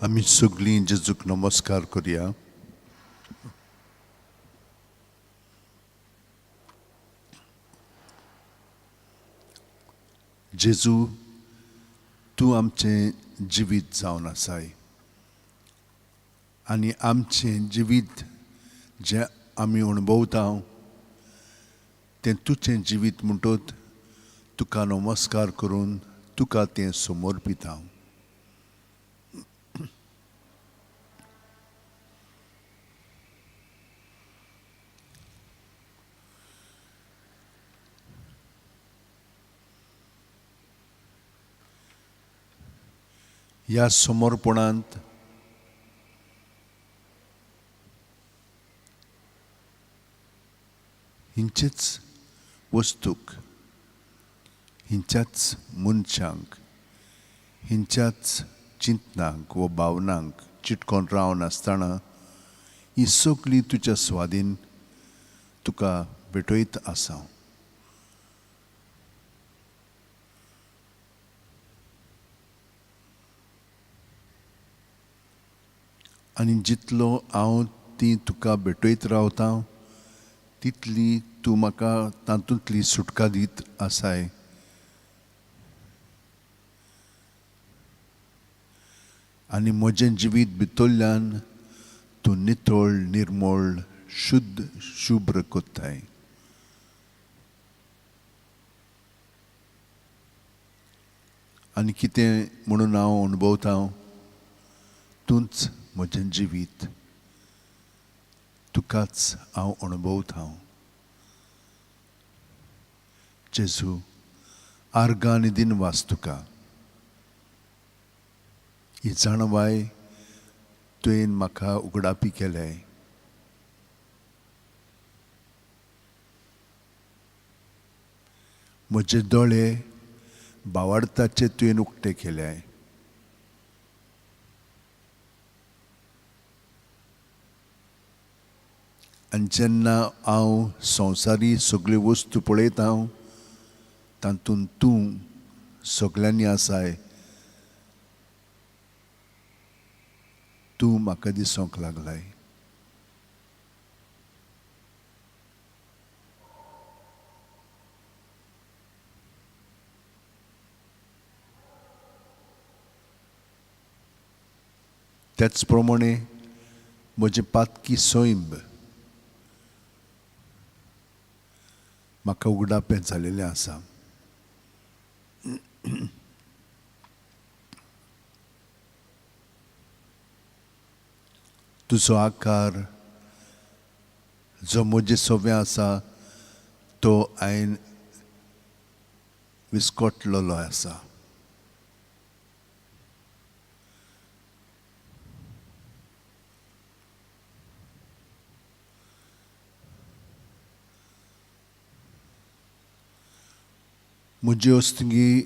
आमी सगळीं जेजूक नमस्कार करया. जेजू, तूं आमचें जिवीत जावन आसाय आनी आमचें जिवीत जें आमी अणभवता तें तुजें जिवीत म्हणटत तुका नमस्कार करून तुका तें समर्पिता. ह्या समर्पणांत हिंचेच वस्तूक, हिंच्याच मनशांक, हिंच्याच चिंतनांक व भावनांक चिटकोन रावन आसतना ही सगळी तुज्या स्वाधीन तुका भेटयत आसा. आनी जितलो हांव ती तुका भेटयत रावता तितली तूं म्हाका तातूंतली सुटका दीत आसाय. आनी म्हजें जिवीत भितरल्यान तूं नितळ, निर्मळ, शुद्ध, शुभ्र करताय. आनी कितें म्हणून हांव अणभवता, तूंच म्हजें जिवीत, तुकाच हांव अणभवता. जेजू, आर्गां आनी दिनवास तुका. ही जाणवाय तुवें म्हाका उगडापी केल्याय. म्हजे दोळे बावाडताचे तुवें उक्ते केल्याय. आनी जेन्ना हांव संवसारी सगळ्यो वस्तू पळयता तातूंत तूं सगळ्यांनी आसाय, तूं म्हाका दिसूंक लागलाय. त्याच प्रमाणे म्हजें पातकी सैम म्हाका उगडापें जालेलें आसा. तुजो आकार जो म्हजे सवे आसा तो हांवें विस्कटलेलो आसा. म्हजी वस्तुगी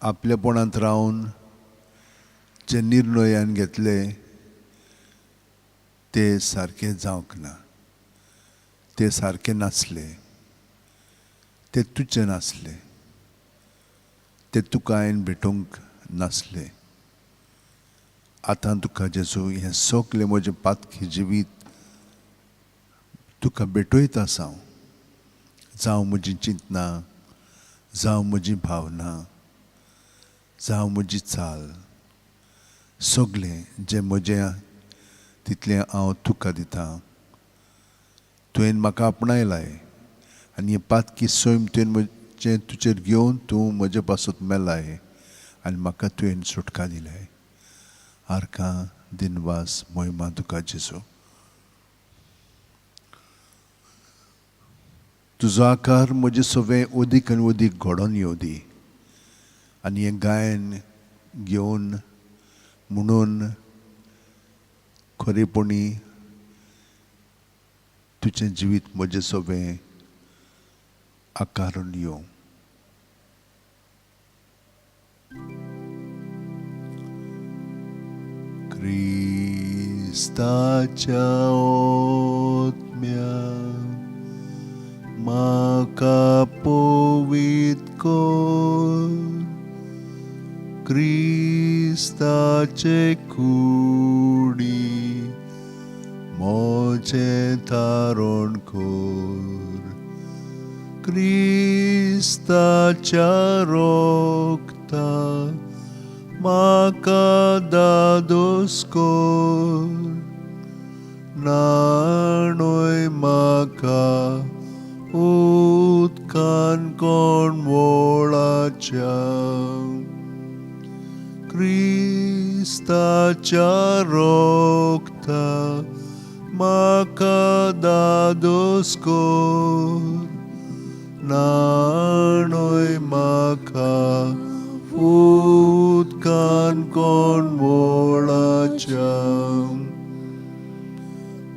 आपलेपणांत रावन जे निर्णय हांवें घेतले ते सारके जावंक ना, ते सारके नासले, ते तुजे नासले, ते तुका हांवें भेटोवंक नासले. आतां तुका जेजू हें सगलें म्हजें पातकी जिवीत तुका भेटयत आसा हांव. जावं म्हजी चिंतनां, जावं म्हजी भावना, जावं म्हजी चाल, सगलें जें म्हजें तितलें हांव तुका दितां. तुवें म्हाका आपणायलाय आनी हें पातकी सैम तुवें म्हजें तुजेर घेवन तूं म्हजे पासत मेलाय आनी म्हाका तुवें सुटका दिलाय. आर्गां, दिनवास, मोहिमा तुका जेजू. तुजो आकार म्हजे सवें अदीक आनी अदीक घडोवन येवं दी आनी हें गायन घेवन म्हणून खरेपणी तुजें जिवीत म्हजें सवें आकारून येवं. क्रिस्ताच्या ओत्म्या म्हाका पवीत कर, क्रिस्ताच्या क्रिस्ताचे कुडी म्हजें तारण कर क्रिस्ताच्या रोगता म्हाका दादोस कर नाणय म्हाका उदकान कोण वळाच्या क्रिस्ताच्या रोगता म्हाका दादोस कर नाणय म्हाका उदकान कोण वळाच्या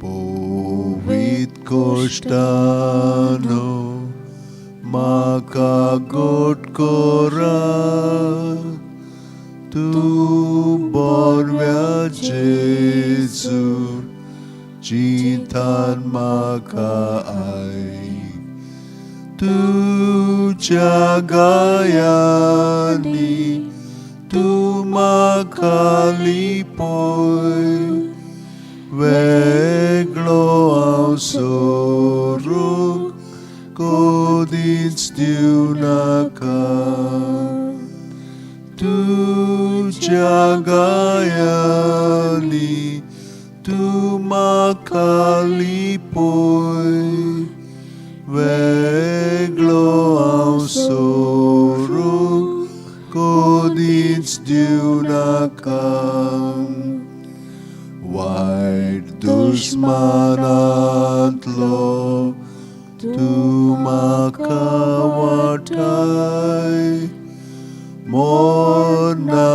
पवित कोश्टानो म्हाका गोट कोरा तूं बरव्या जेजू चिंतान म्हाका आयक तुज्या गायांनी तूं म्हाका लिपय वेगळो हांव सोरूंक कदींच दिवनाका तुज्या गायांनी तूं म्हाका लिपय वेगळो हांव सोरूंक कदींच दिवनाका वायट दुस्मानांतलो तूं म्हाका वाटाय मरणाच्या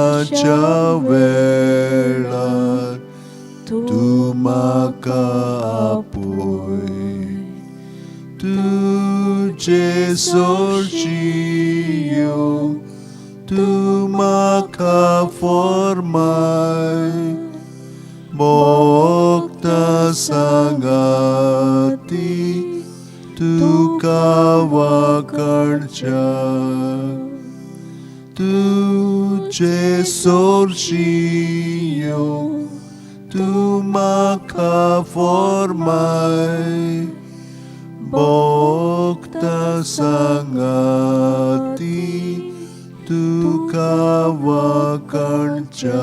वेळार तूं म्हाका आपय तुजे सरशी येवंक तूं म्हाका फॉर्माय भोगता सांगाती तुका वाकणच्या तुजे सरशी येवंक तूं म्हाका फॉर्माय भोगता सांगाती तुका वाकणच्या.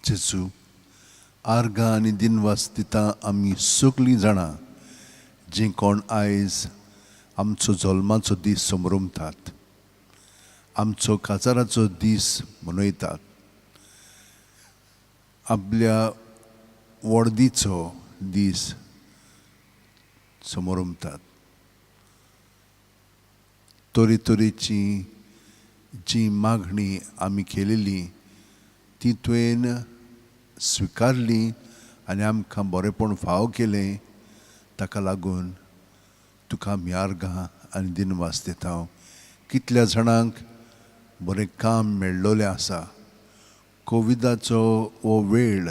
जेजू आर्गां आनी दिनवास दिता आमी सगळीं जाणां जीं कोण आयज आमचो जल्माचो दीस समरमतात, आमचो काजाराचो दीस मनयतात, आपल्या वळदीचो दीस समरमतात. तरेतरेची जी मागणी आमी केलेली ती तुवें स्विकारली आनी आमकां बरेंपण फावो केलें. ताका लागून तुका आमी आर्गां आनी दिनवास दिता. कितल्या जाणांक बरें काम मेळ्ळोलें आसा, कोविडाचो हो वेळ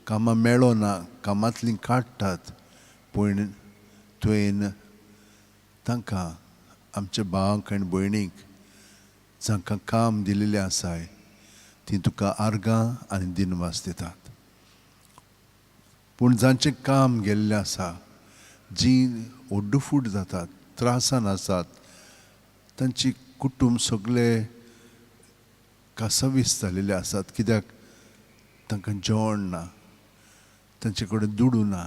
कामां मेळो ना, कामांतलीं काडटात, पूण तुवें तांकां आमच्या भावांक आनी भयणीक जांकां काम दिलेलें आसाय ती तुका आर्गां आनी दिनवास दितात. पूण जांचें काम गेल्लें आसा, जीं ओड्डुफूट जातात, त्रासान आसात, तांची कुटूंब सगळे कासावीस जालेले आसात, कित्याक तांकां जेवण ना, तांचे कडेन दुडू ना,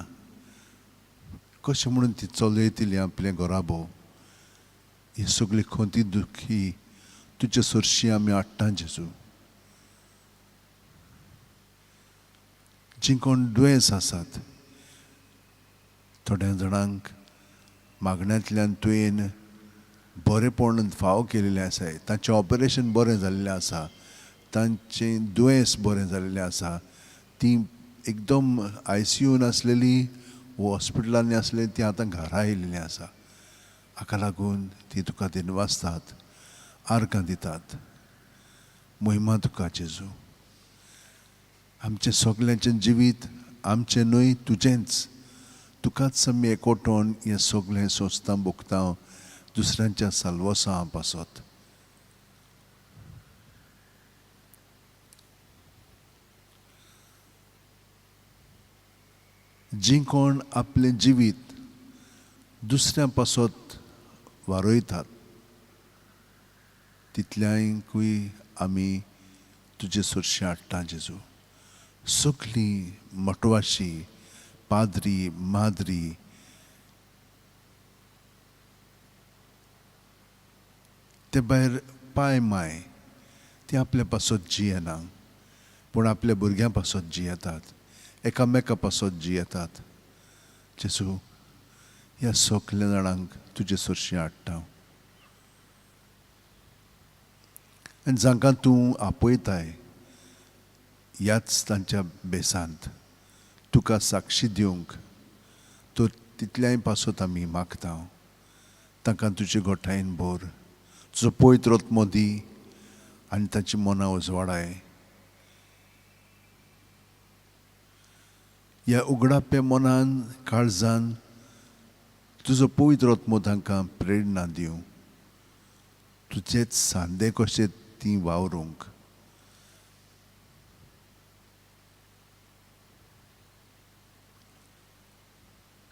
कशें म्हणून ती चलयतली आपलें घराबो. ही सगळी खंती दुखी तुजे सरशी आमी हाडटा जेजू. जीं कोण दुयेंस आसात, थोड्या जाणांक मागण्यांतल्यान तुवें बरेंपण फावो केलेलें आसा, तांचें ऑपरेशन बरें जाल्लें आसा, तांचें दुयेंस बरें जाल्लें आसा, तीं एकदम आय सी यून आसलेलीं वो हॉस्पिटलांनी आसलेलीं तीं आतां घरा आयिल्लीं आसा. हाका लागून ती तुका दिनवासतात, आर्गां दितात. महिमा तुका जेजू. आमचें सगल्यांचें जिवीत आमचें न्हय, तुजेंच. तुकाच आमी एकवटून हें सगळें सोंसता भोगता दुसऱ्यांच्या साल्वसां पासत. जीं कोण आपलें जिवीत दुसऱ्यां पासत वारयतात तितल्यांकूय आमी तुजे सरशी हाडटा जेजू. सगलीं मटवाशी, पाद्री, माद्री, ते भायर पाय माय ती आपल्या पासत जियेना, पूण आपल्या भुरग्यां पासत जियेतात, एकामेका पासत जियेतात. जेजू, ह्या सगल्या जाणांक तुजे सरशी हाडटा आनी जांकां तूं आपयताय ह्याच तांच्या बेसांत तुका साक्षी दिवंक तर तितल्याय पासत आमी मागता. तांकां तुजे गोठायेन भर, तुजो पवित्र आत्मो दी आनी तांची मनां उजवाडाय. ह्या उगडाप्या मनान, काळजान तुजो पवित्र आत्मो तांकां प्रेरणा दिवं, तुजेच सांदे कशे ती वावरूंक.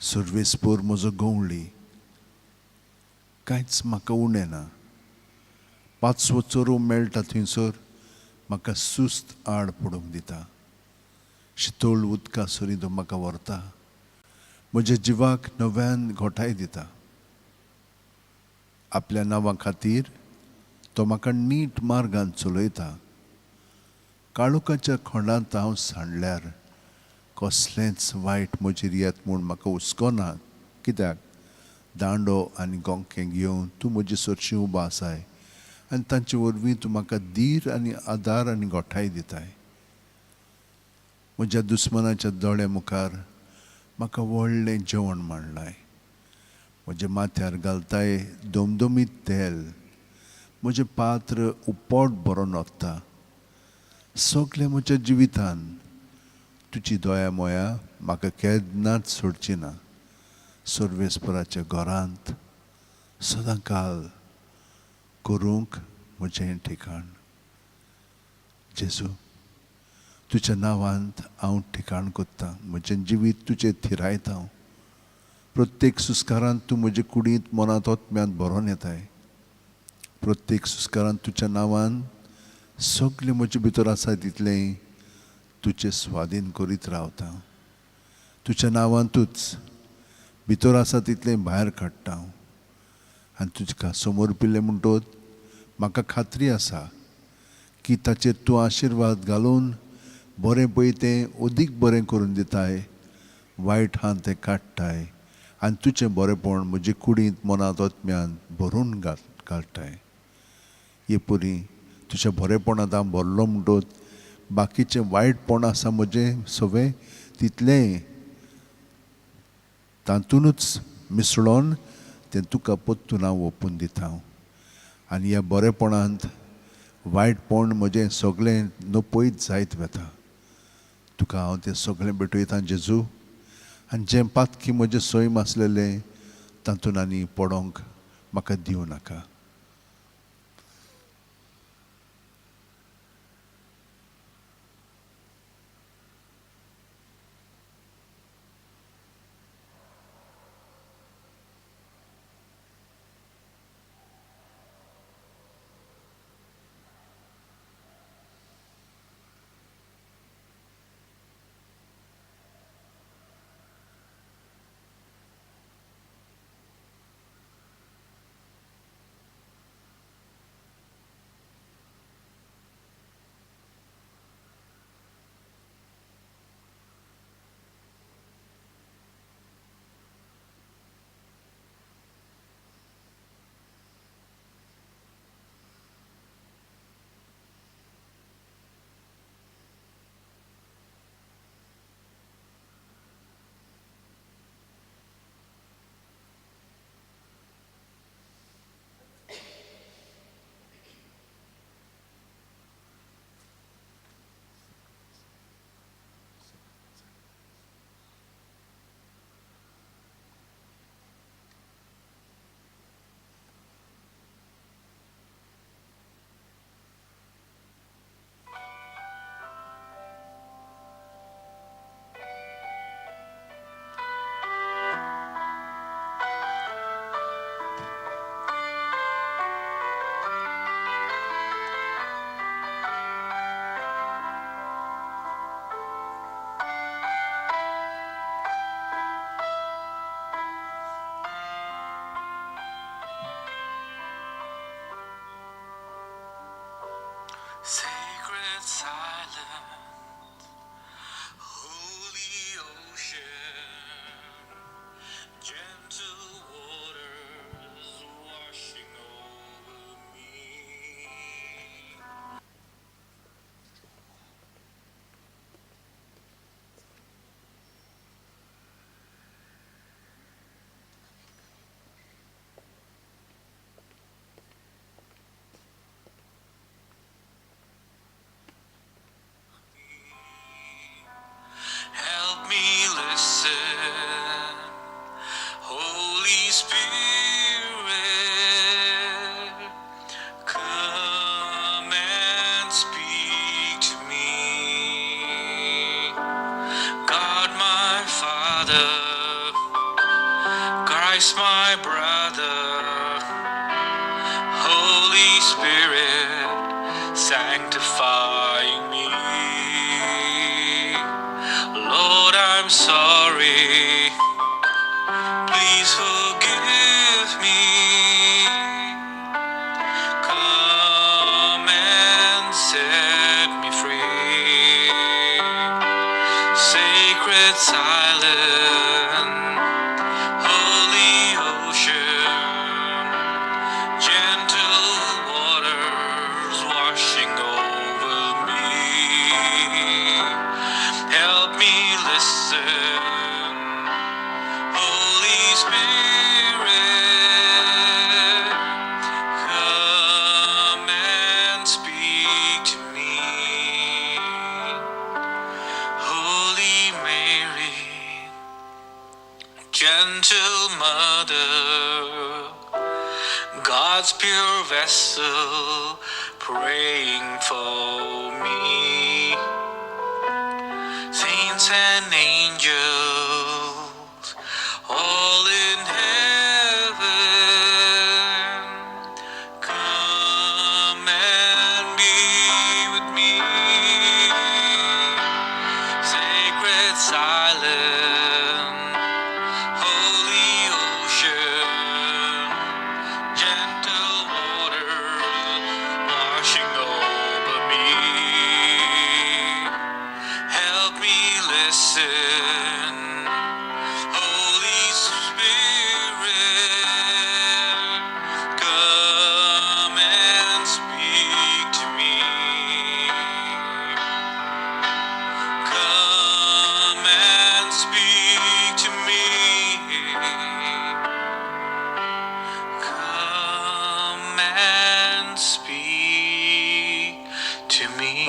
सर्वेस्पोर म्हजो गवळी, कांयच म्हाका उणें ना. पांचवो चोरू मेळटा थंयसर म्हाका सुस्त आड पडूंक दिता. शितोळ उदका सरीं तो म्हाका व्हरता, म्हज्या जिवाक नव्यान घोटाय दिता. आपल्या नांवा खातीर तो म्हाका नीट मार्गान चलयता. काळोखाच्या खोंडांत हांव सांडल्यार कसलेंच वायट म्हजेर येत म्हूण म्हाका हुस्को ना. कित्याक दांडो आनी गोंकें घेवन तूं म्हजे सरशी उबो आसाय आनी तांचे वरवीं तूं म्हाका धीर आनी आदार आनी गोठाय दिताय. म्हज्या दुस्मनाच्या दोळ्या मुखार म्हाका व्हडलें जेवण मांडलाय. म्हज्या माथ्यार घालताय दमदमीत तेल. म्हजें पात्र उपोट भरोन वता. सगळें म्हज्या जिवितान तुजी दया मोया म्हाका केन्नाच सोडची ना. सर्वेस्पराच्या घरांत सदां काल करूंक म्हजें ठिकाण. जेजू, तुज्या नांवांत हांव ठिकाण कोत्तां, म्हजें जिवीत तुजें थिरायता. हांव प्रत्येक सुस्कारांत तूं म्हजे कुडींत, मनांत, आत्म्यांत भरोन येताय. प्रत्येक सुस्कारांत तुज्या नांवान सगळें म्हजे भितर आसा तितलें तुजे स्वाधीन करीत रावता. तुज्या नांवांतूच भितर आसा तितलें भायर काडटा हांव. आनी तुका समर्पिल्लें म्हणटोच म्हाका खात्री आसा की ताचेर तूं आशिर्वाद घालून बरें पळय तें अदीक बरें करून दिताय, वायट हा तें काडटाय आनी तुजें बरेंपण म्हजे कुडींत, मनांत, आत्म्यांत भरून घालताय. हे पुरी तुज्या बरेपणांत हांव भरलो म्हणटोच बाकीचें वायटपण आसा म्हजें सगळें तितलें तातूंतच मिसळोन तें तुका परतून हांव ओपून दिता. हांव आनी ह्या बरेपणांत वायटपण म्हजें सगळें नपयत जायत वता. तुका हांव तें सगळें भेटयता जेजू. आनी जें पातकी म्हजें सैम आसलेलें तातूंत आनी पडोंक म्हाका दिवं नाका. Sacred silence, holy ocean, gentle waters washing over me. Help me listen, Holy Spirit, come and speak to me. God my Father, Christ my brother, Holy Spirit, sanctifying me. Lord, I'm sorry. Please forgive me. Come and set me free. Sacred silence, holy ocean, gentle waters washing over me. Help me listen, Holy Spirit, come and speak to me. Holy Mary, gentle Mother, God's pure vessel, praying for me. Saints and angels, all in heaven, come and be with me. Sacred silence, holy ocean, gentle water washing over me. Help me listen, Holy Spirit, come and speak to me. Come and speak to me. Come and speak to me.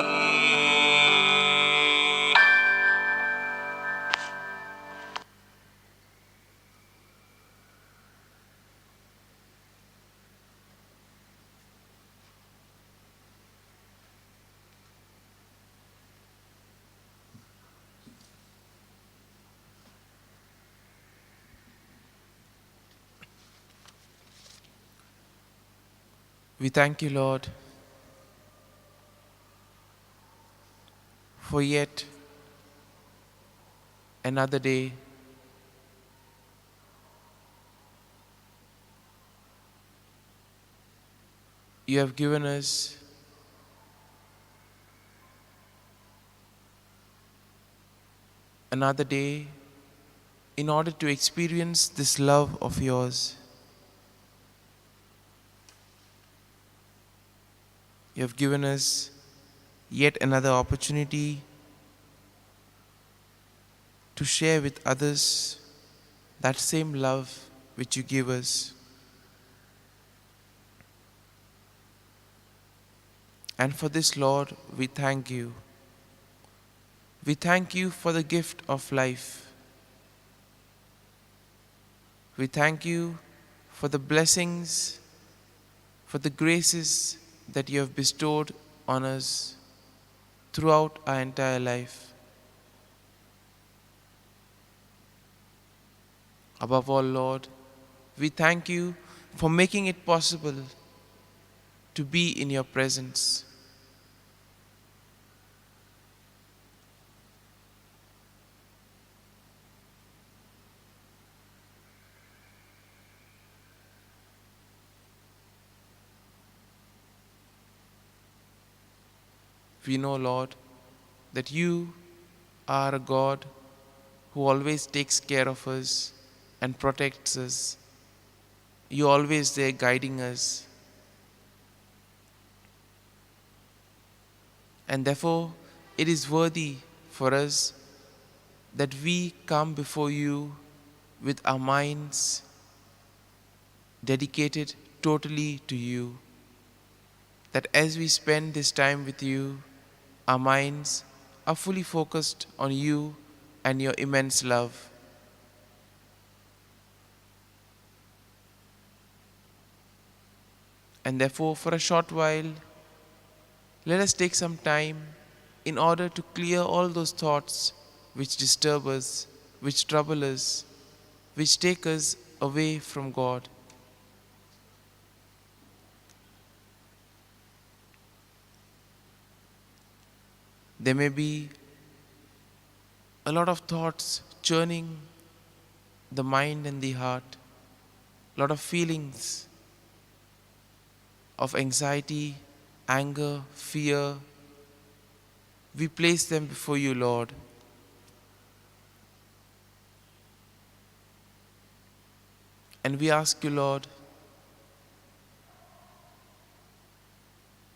We thank you, Lord, for yet another day you have given us another day in order to experience this love of yours. You have given us yet another opportunity to share with others that same love which you give us. And for this, Lord, we thank you. We thank you for the gift of life. We thank you for the blessings, for the graces that you have bestowed on us throughout our entire life. Above all, Lord, we thank you for making it possible to be in your presence. We know, Lord, that you are a God who always takes care of us and protects us. You're always there guiding us. And therefore, it is worthy for us that we come before you with our minds dedicated totally to you. That as we spend this time with you, our minds are fully focused on you and your immense love. And therefore, for a short while, let us take some time in order to clear all those thoughts which disturb us, which trouble us, which take us away from God. There may be a lot of thoughts churning the mind and the heart, a lot of feelings of anxiety, anger, fear. We place them before you, Lord. And we ask you, Lord,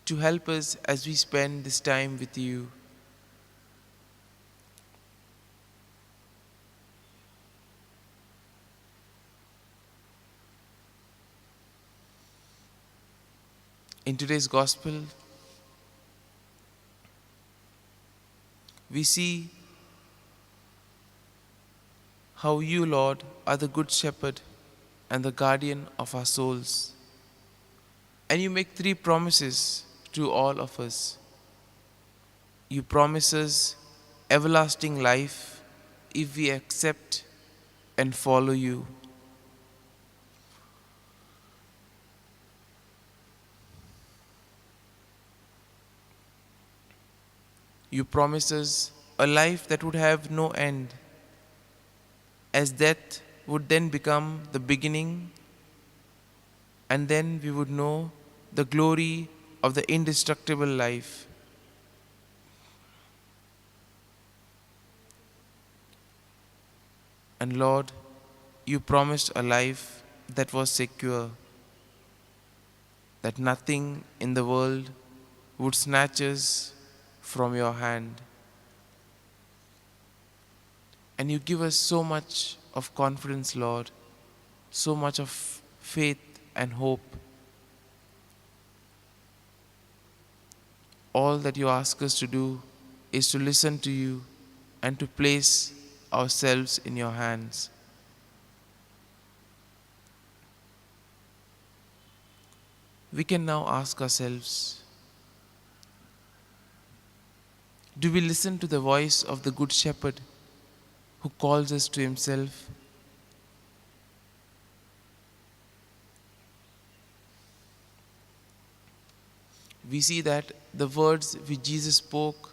to help us as we spend this time with you. In today's Gospel, we see how you, Lord, are the good shepherd and the guardian of our souls. And you make three promises to all of us. You promise us everlasting life if we accept and follow you. You promise us a life that would have no end, as death would then become the beginning, and then we would know the glory of the indestructible life. And Lord, you promised a life that was secure, that nothing in the world would snatch us from your hand. And you give us so much of confidence, Lord, so much of faith and hope. All that you ask us to do is to listen to you and to place ourselves in your hands. We can now ask ourselves, do we listen to the voice of the Good Shepherd who calls us to himself? We see that the words which Jesus spoke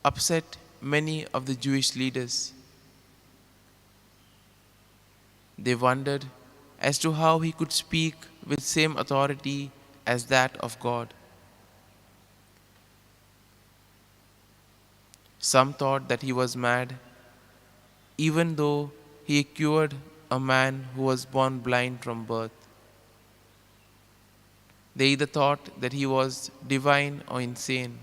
upset many of the Jewish leaders. They wondered as to how he could speak with same authority as that of God. Some thought that he was mad, even though he cured a man who was born blind from birth. They either thought that he was divine or insane.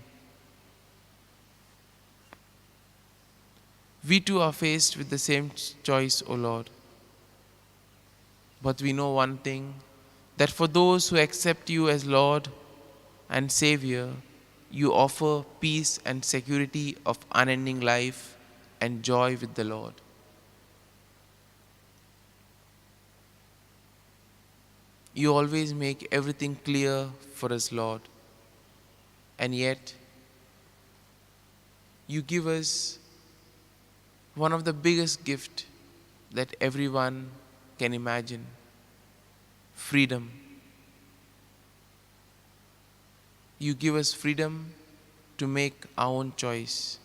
We too are faced with the same choice, O Lord. But we know one thing, that for those who accept you as Lord and Savior, you offer peace and security of unending life and joy with the Lord. You always make everything clear for us, Lord. And yet, you give us one of the biggest gifts that everyone can imagine: freedom. You give us freedom to make our own choice.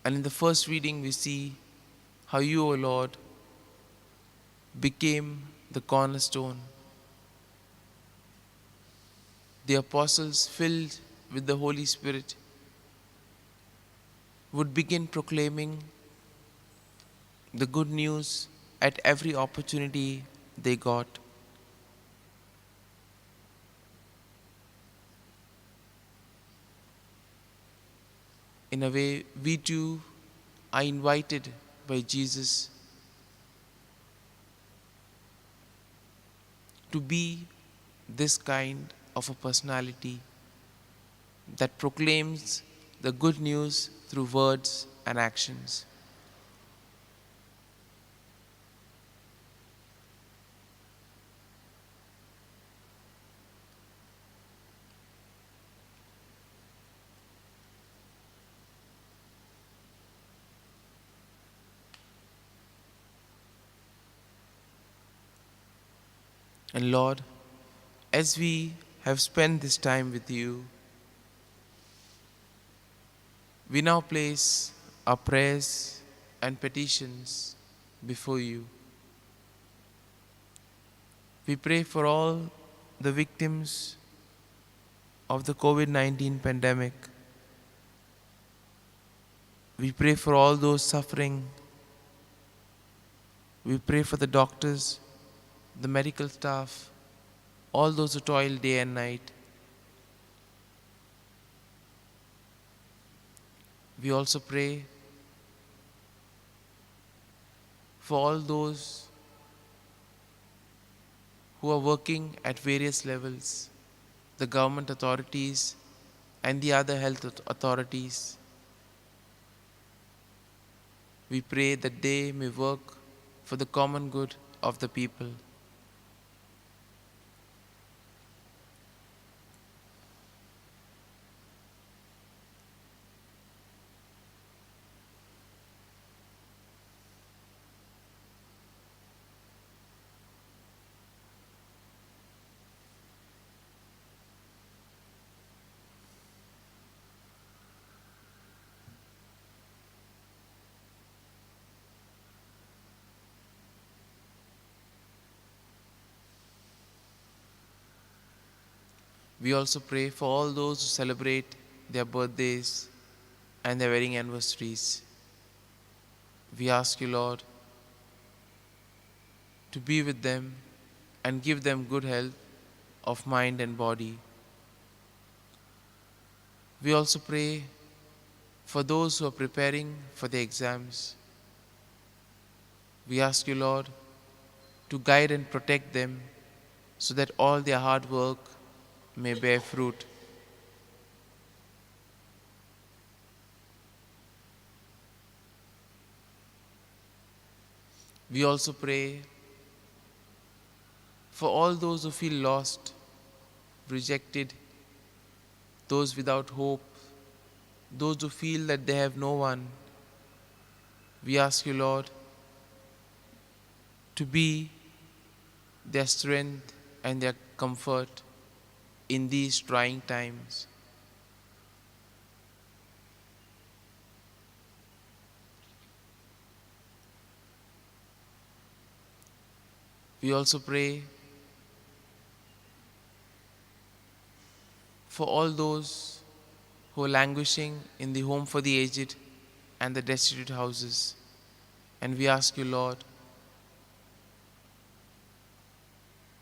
And in the first reading, we see how you, O Lord, became the cornerstone. The apostles, filled with the Holy Spirit, would begin proclaiming the good news at every opportunity they got. In a way, we too are invited by Jesus to be this kind of a personality that proclaims the good news through words and actions. And Lord, as we have spent this time with you, we now place our prayers and petitions before you. We pray for all the victims of the COVID-19 pandemic. We pray for all those suffering. We pray for the doctors, the medical staff, all those who toil day and night. We also pray for all those who are working at various levels, the government authorities and the other health authorities. We pray that they may work for the common good of the people. We also pray for all those who celebrate their birthdays and their wedding anniversaries. We ask you, Lord, to be with them and give them good health of mind and body. We also pray for those who are preparing for their exams. We ask you, Lord, to guide and protect them so that all their hard work may bear fruit. We also pray for all those who feel lost, rejected, those without hope, those who feel that they have no one. We ask you, Lord, to be their strength and their comfort in these trying times. We also pray for all those who are languishing in the home for the aged and the destitute houses. And we ask you, Lord,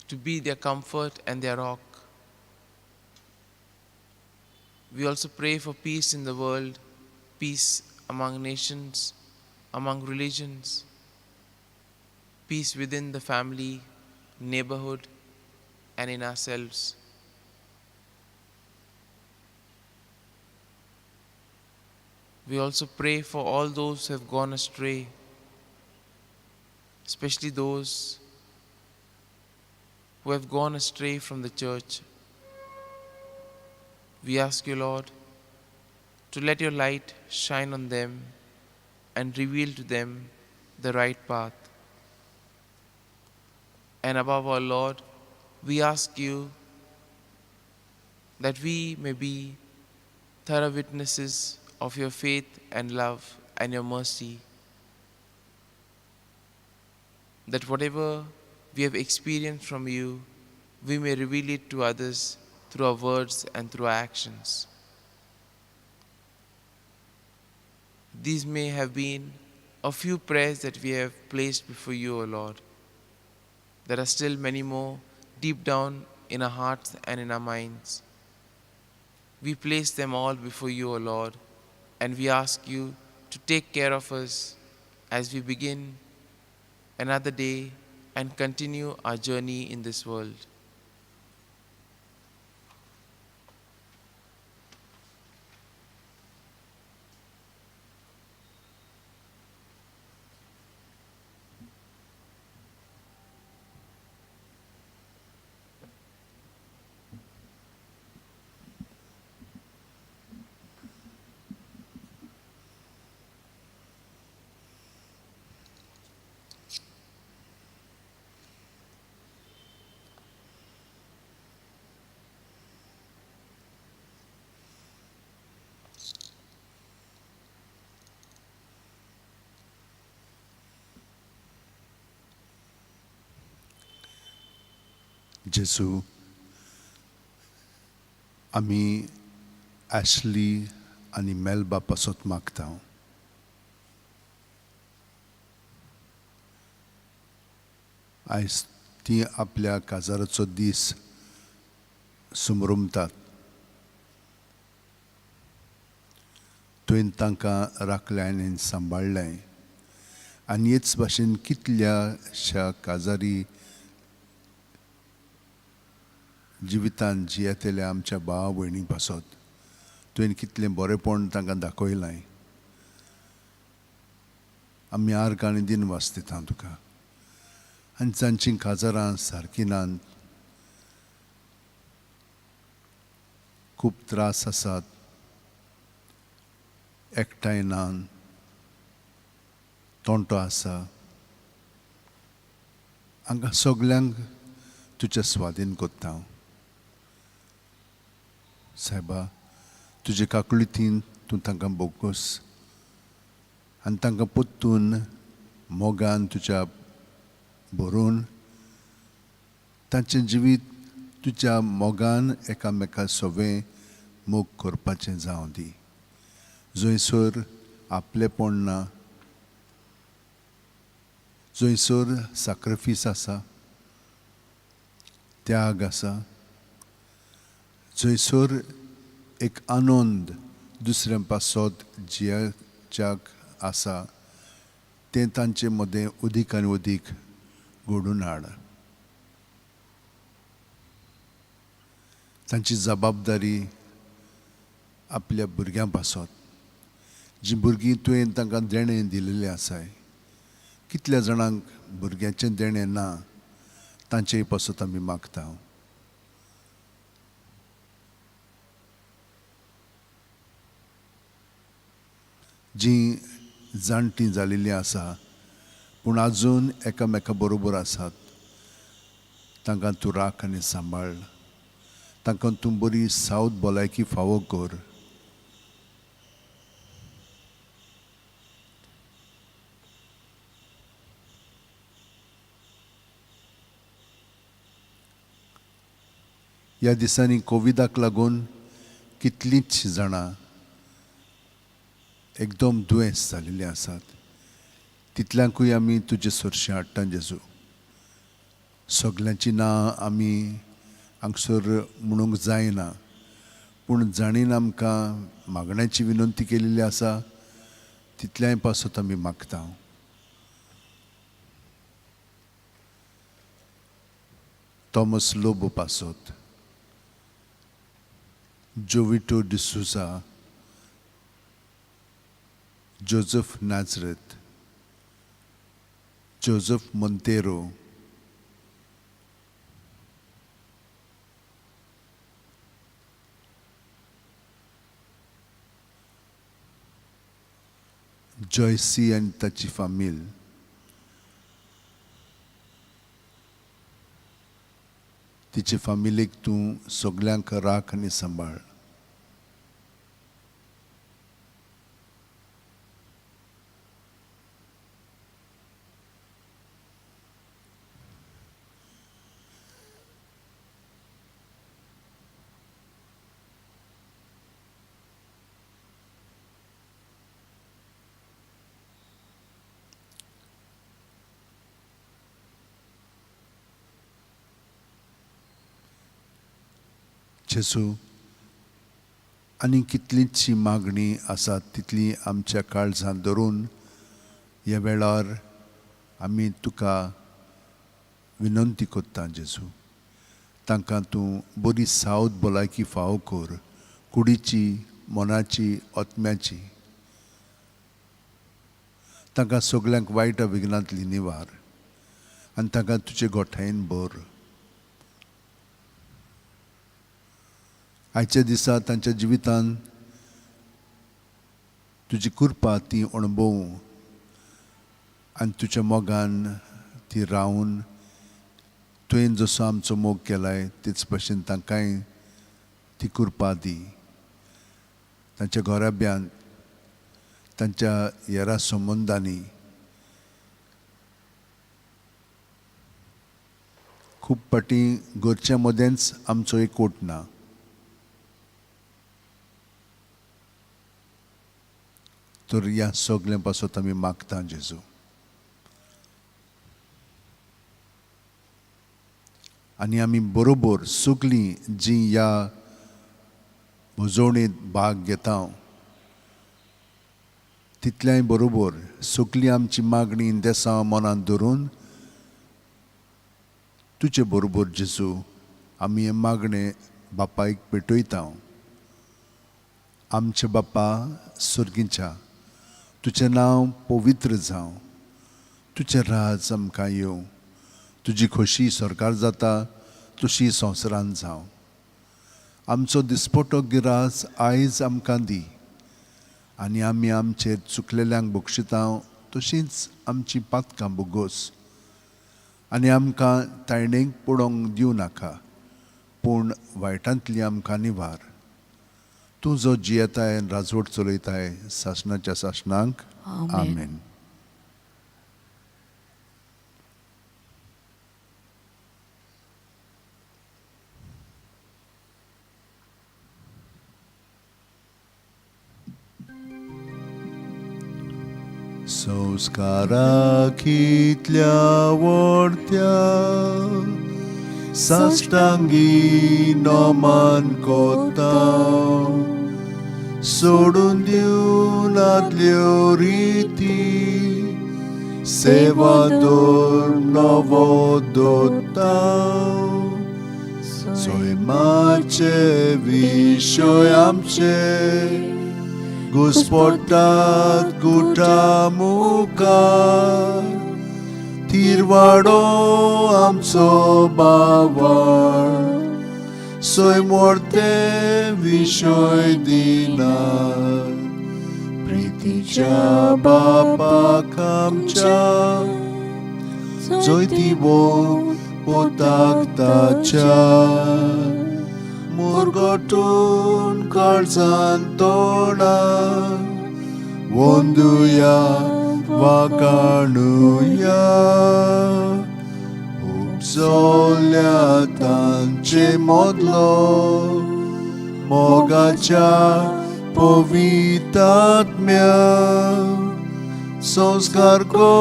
to be their comfort and their rock. We also pray for peace in the world, peace among nations, among religions, peace within the family, neighborhood, and in ourselves. We also pray for all those who have gone astray, especially those who have gone astray from the church. We ask you, Lord, to let your light shine on them and reveal to them the right path. And above all, Lord, we ask you that we may be thorough witnesses of your faith and love and your mercy. that whatever we have experienced from you, we may reveal it to others through our words and through our actions. These may have been a few prayers that we have placed before you, O Lord. There are still many more deep down in our hearts and in our minds. We place them all before you, O Lord, and we ask you to take care of us as we begin another day and continue our journey in this world. जेजू, आमी Ashley आनी Melba पासत मागता. आयज ती आपल्या काजाराचो दीस सुमरुमतात. तुवें तांकां राखलें आनी सांबाळ्ळें आनी हेच भाशेन कितल्याश्या काजारी जिवितान जियेतल्या आमच्या भाव भयणीं पासत तुवें कितलें बरेंपण तांकां दाखयलां. आमी आर्गां आनी दिनवास दिता तुका. आनी जांचीं काजारां सारकीं नात, खूब त्रास आसात, एकठांय ना, तोंटो आसा, हांकां सगल्यांक तुज्या स्वाधीन करता. सायबा, तुजे काकुळतीन तूं तांकां बोगोस आनी तांकां परतून मोगान तुज्या भरून तांचें जिवीत तुज्या मोगान एकामेका सवें मोग करपाचें जावं दी. जंयसर आपलेपण ना, जंयसर साक्रिफीस आसा, त्याग आसा, जंयसर एक आनंद दुसऱ्या पासत जियेवच्याक आसा, तें तांचे मदें अदीक आनी अदीक घडून हाड. तांची जबाबदारी आपल्या भुरग्यां पासत, जीं भुरगीं तुवें तांकां देणें दिलेलें आसाय, कितल्या जाणांक भुरग्यांचें देणें ना, तांचेय पासत आमी मागता. जीं जाणटीं जालेलीं आसा पूण आजून एकामेका बरोबर आसात, तांकां तूं राख आनी सांबाळ. तांकां तूं बरी सावध भलायकी फावो कर. ह्या दिसांनी कोविडाक लागून कितलींच जाणां एकदम दुयेंस जालेलीं आसात, तितल्यांकूय आमी तुजे सरशी हाडटा जेजू. सगल्यांची नांव आमी हांगसर म्हणूंक जायना, पूण जाणीन आमकां मागण्याची विनंती केलेली आसा, तितल्याय पासत आमी मागता. थॉमस लोबो पासत, Jovito D'Souza, Joseph Nazareth, Joseph Monteiro, Joycey आनी ताची फामील, तिचे फामिलीक तूं सगल्यांक राख आनी सांबाळ. जेजू, आनी कितलींचशी मागणी आसात तितली आमच्या काळजांत धरून ह्या वेळार आमी तुका विनंती करता जेजू, तांकां तूं बरी सावध भलायकी फावो कर, कुडीची, मनाची, आत्म्याची। तांकां सगल्यांक वायट विघ्नांतली निवार आनी तांकां तुजे गोठायेन भर। आयच्या दिसा तांच्या जिवितांत तुजी कृपा ती अणभवूं आनी तुज्या मोगान ती रावन तुवें जसो आमचो मोग केलाय तेच भशेन तांकांय ती कृपा दी। तांच्या घराब्यांत, तांच्या हेरा संबंदांनी खूब फावटी घरच्या मदेंच आमचो एकवट ना। तर ह्या सगळ्यां पासत आमी मागता जेजू, आनी आमी बरोबर सगळीं जीं ह्या भजवणेंत भाग घेता तितल्याय बरोबर सगळीं आमची मागणी देसां मनांत धरून तुजे बरोबर जेजू आमी हें मागणें बापायक पेटयता। आमचे बापा सर्गीच्या, तुजें नांव पवित्र जावं, तुजें राज आमकां येवं, तुजी खोशी सरकार जाता तशी संवसारांत जावं। आमचो दिसपटो गिरास आयज आमकां दी आनी आमी आमचेर चुकलेल्यांक बक्षिता तशींच आमची पातकां बोगोस आनी आमकां तायणेक पडोवंक दिवं नाका, पूण वायटांतली आमकां निवार। तूं जो जियेताय राजवट चलयताय सासणाच्या सासणांक, आमेन। संस्कारा कितल्या वोडत्या साष्टांगी नमन कोता, सोडून दिवन आदल्यो रिती सेवा धर्म नवो दोता। सैमाचे विशय आमचे घुस्पटात गुटा मुखार, तिरवाडो आमचो बावळ सैमोर्ते विशय दिना। प्रितीच्या बापाक आमच्या जैतिवो पोताक ताच्या, मुरगटून काळजान तोडा वंदुया वाकाणुया। उपजोल्या तांचे मदलो मोगाच्या पवित्रात्म्या, संस्कार गो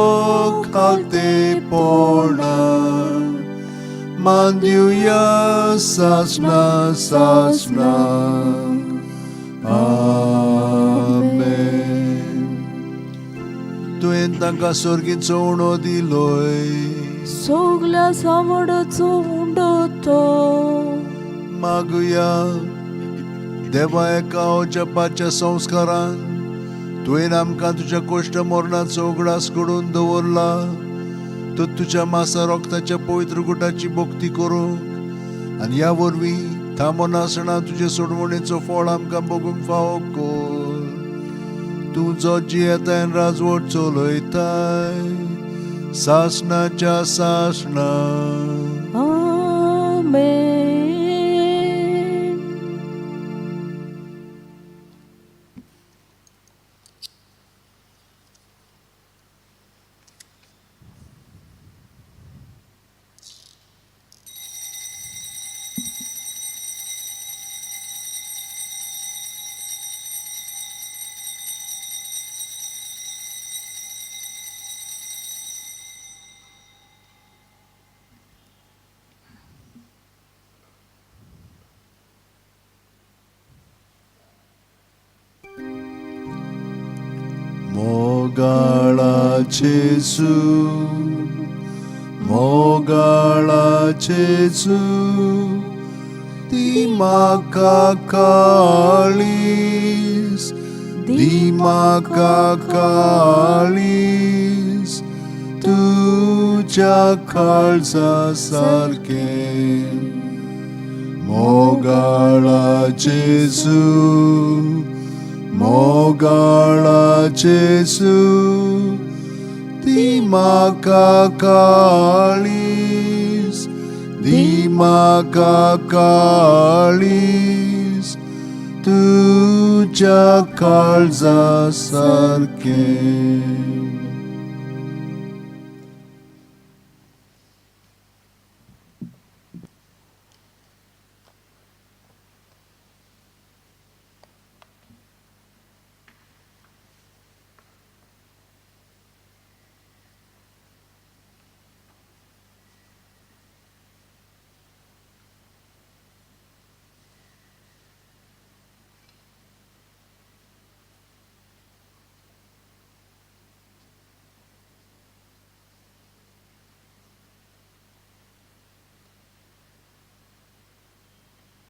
खालतेपणा मानदिवया सासणा सासणा, आमेन। तुवें तांकां सर्गीचो उणो दिलोय, सगल्या सावडाचो उंडो तो। मागुया देवा एका जपाच्या संस्कारान तुवें आमकां तुज्या कोश्ट मरणाचो उगडास घडोवन दवरला, तर तुज्या मासा रोगताच्या पवित्र गुटाची भक्ती करूंक आनी ह्या वरवीं थांबो नासतना तुजे सोडवणेचो फळ आमकां बगूंक फावो कर। तूं जो जियेताय राजवट चलयताय सासणाच्या सासणा, आमेन। मोगाळा जेजू, मोगाळा जेजू, दी म्हाका काळीज, दी म्हाका काळीज, तुज्या काळजा सारकें. मोगाळा जेजू, मोगाळा जेजू, दी म्हाका काळीज, दी म्हाका काळीज, तुज्या काळजा सारकें.